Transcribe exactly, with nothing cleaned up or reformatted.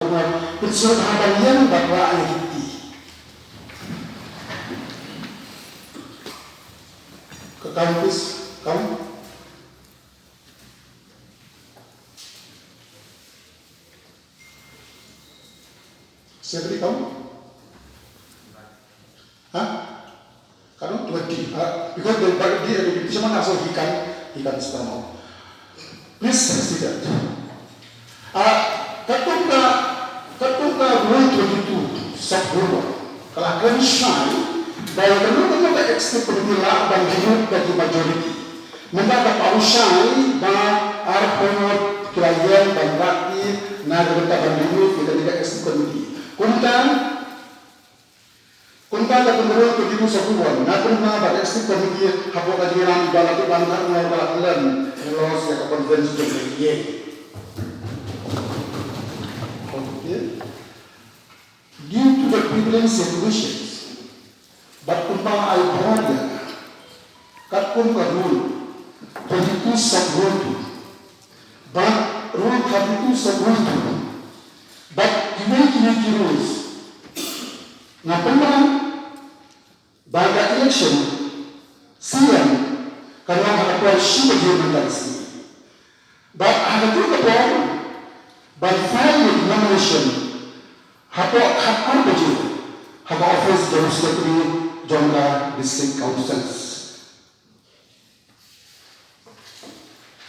Pynsngewbha ban ïeng bad rah ïa ki kti. Ka kam, please, kam. Secretary, kam. Ha? Katno? Twenty. Ah, because the, the, the, the, the chairman also, he can, he can stand up. Please sit down. Ah, katkum ka, katkum ka rule twenty-two, sub rule one, ka la kren shai ba ïa kano kano ka executive committee lah ban ïoh da ki majority. Mynta ka paw shai ba arphew ngut ki la ïeng ban rah ki na ka bynta ban ïoh ïa kane ka executive committee. Kumta Kumta ka pynrung ka dei sub rule one. Nga pynbna ba ka executive committee hapoh ka jingïalam ba la dep ban kat nga ka la kyllen, ka la loss ïa ka conference jong ka ïing. Okay. Due to the prevailing situations, bad kumba ai bharat ïa ka, katkum ka rule twenty-two sub rule two bad rule thirty-two sub rule two bad kiwei kiwei ki rules, nga pynbna ba ka election C M kan long ha ka por shi baje mynta ka sngi. Bad ha kajuh ka por ban file ïa ki nomination hapoh khatar baje ha ka office jong u secretary jong ka District Council.